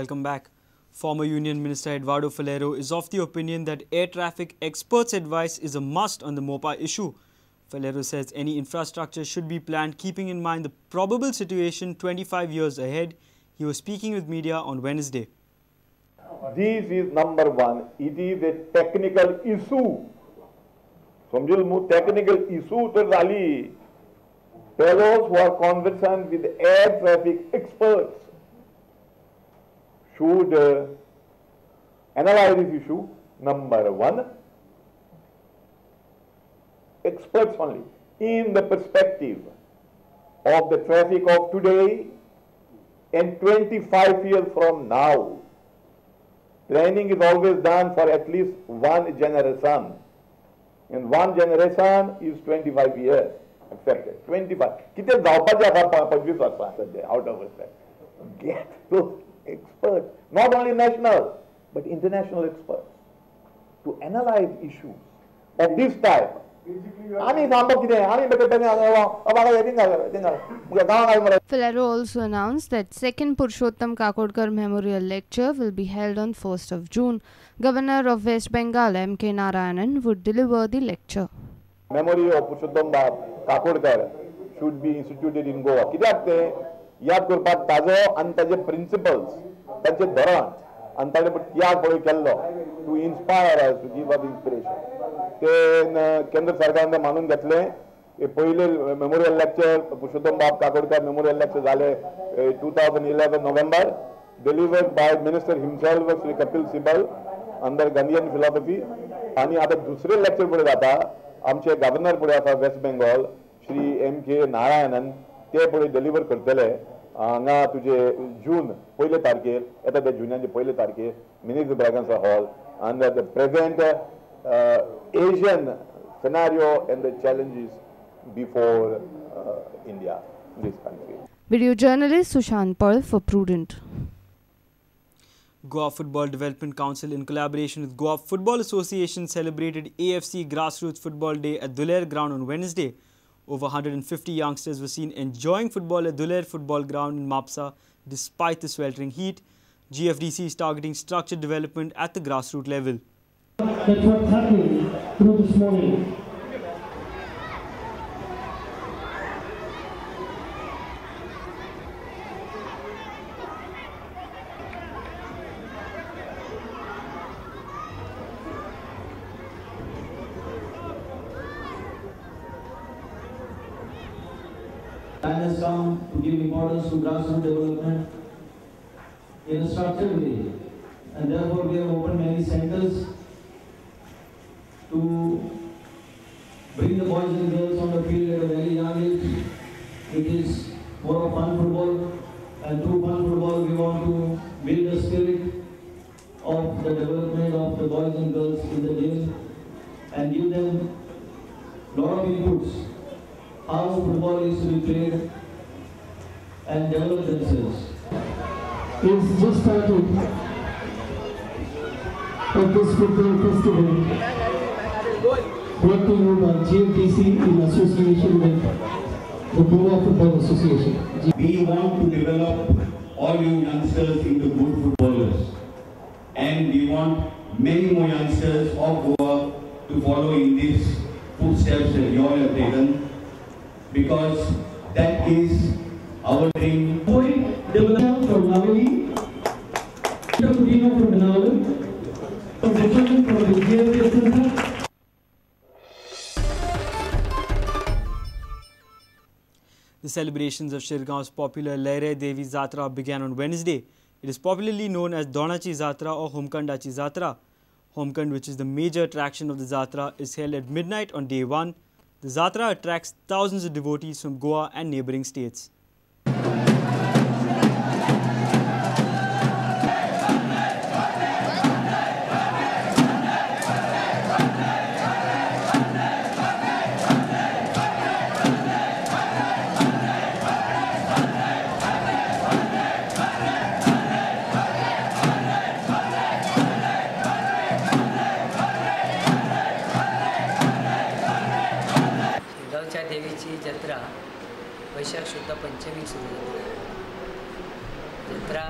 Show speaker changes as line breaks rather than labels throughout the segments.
Welcome back. Former Union Minister Eduardo Faleiro is of the opinion that air traffic experts' advice is a must on the Mopa issue. Faleiro says any infrastructure should be planned keeping in mind the probable situation 25 years ahead. He was speaking with media on Wednesday.
This is number one. It is a technical issue. समजेल मू technical issue तर जाली. Fellows who are conversant with air traffic experts should analyze this issue, number one. Experts only, in the perspective of the traffic of today and 25 years from now. Planning is always done for at least one generation. And one generation is 25 years. Accepted. 25. किती जावपाचे आसा 25 वर्सां सद्या out of respect. Get those experts, not only national, but international experts, to analyze issues of this type.
Faleiro also announced that second Purushottam Kakodkar Memorial Lecture will be held on 1st of June. Governor of West Bengal M.K. Narayanan would deliver the lecture.
Memory of Purushottam Kakodkar should be instituted in Goa. कित्याक ते याद करपाक ताजो आनी ताजे principles, तांचे धोरण आनी ताणे त्याग पळय केल्लो to inspire us, to give us inspiration. ते केंद्र सरकारान ते मानून घेतलें. पयले memorial lecture Purushottam Bab Kakodkar memorial lecture जालें 2011 November, delivered by minister himself Shri Kapil Sibal under Gandhian philosophy. आनी आतां दुसरें लेक्चर फुडें जाता, आमचे गव्हर्नर फुडें आसा waste Bengal Shri M.K. Narayanan, ते पळय डिलिव्हर करतले हांगा तुजे जून पयले तारखेर येता, ते जुनाचे पयले तारखेर Menezes Braganza hall under the present Asian scenario and the challenges before India, this country.
Video journalist Sushant Paul for Prudent.
Goa Football Development Council in collaboration with Goa Football Association celebrated AFC Grassroots Football Day at Duler Ground on Wednesday. Over 150 youngsters were seen enjoying football at Duler Football Ground in Mapsa despite the sweltering heat. GFDC is targeting structured development at the grassroots level.
That's what's happening through this morning.
Time has come to give importance to grassroots development in a structured way, and therefore we have opened many centers to bring the boys and girls on the field at a very young age. It is more of fun football, and through fun football we want to build the spirit of the development of the boys and girls in the game and give them a lot of inputs how football is to be played and develop themselves.
It's just started at this football festival brought to you by GFDC in association with the Goa Football Association.
We want to develop all you youngsters into good footballers, and we want many more youngsters of Goa to follow in these footsteps that you all have taken, because that is our dream.
Development from Navali, Peter Coutinho from Benaulim, from Richardson from the GFA Center.
The celebrations of Shirgaon's popular Lere Devi Zatra began on Wednesday. It is popularly known as Donachi Zatra or Homkandachi Zatra. Homkand, which is the major attraction of the Zatra, is held at midnight on day one. The Zatra attracts thousands of devotees from Goa and neighbouring states.
जत्रा वैशाख शुद्ध पंचमी सुरू जाता. जत्रा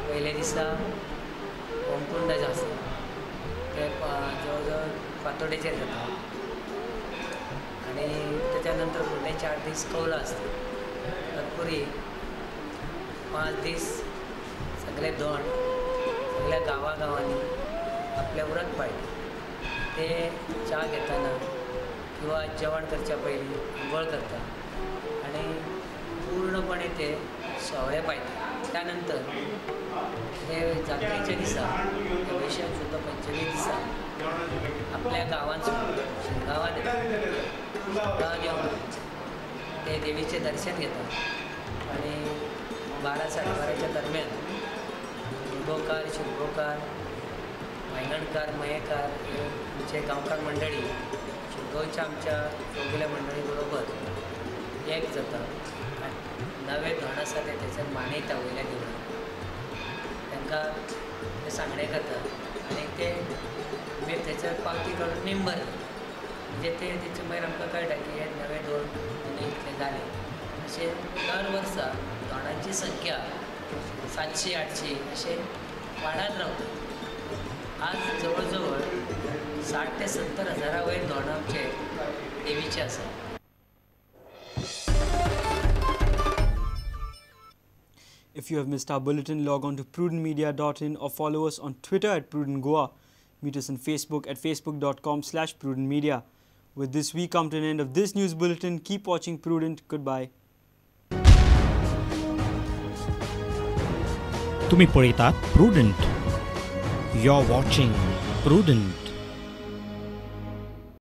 पयल्या दिसा होमकुंड जो आसा ते जवळ जवळ फातोडेचेर जाता आनी त्याच्या नंतर फुडले 4 दीस कौलां आसता. तत्पुरी 5 दीस सगळे धोंड सगळ्या गांवागांवांनी आपलें व्रत पाळटा. ते च्या घेतना किंवा जेवण करच्या पयलीं आंघोळ करता आनी पूर्णपणे ते सवळे पाळटा. त्यानंतर ते जात्रेच्या दिसा वैशाख शुद्ध पंचमी दिसा आपल्या गांवांत शिरगांवांत शिरगांवांत येवन ते देवीचें दर्शन घेता आनी 12 साडे 12च्या दरम्यान मुरगोकार, शिरगोकार, वायंगणकार, मयेकार हे आमचे गांवकार मंडळी शिरगांवच्या आमच्या चौगुल्या मंडळी बरोबर एक जाता आनी नवे धोंड आसा ते थंयसर मानयता वयल्या देवळान तांकां ते सांगणें करता आनी ते मागीर थंयसर पावती काडून निंबर जाता. म्हणजे ते तेचे मागीर आमकां कळटा की हे नवे धोंड आनी इतले जाले. अशें दर वर्सा धोंडांची संख्या 700 800 अशें वाडत रावता. आज जवळ जवळ 60 ते 70 हजारा वयर धोंड आमचे देवीचे आसा.
If you have missed our bulletin, log on to prudentmedia.in or follow us on Twitter at Prudent Goa. Meet us on Facebook at facebook.com/prudentmedia. With this, we come to an end of this news bulletin. Keep watching Prudent. Goodbye.
तुम्ही पळयतात Prudent. You're watching Prudent.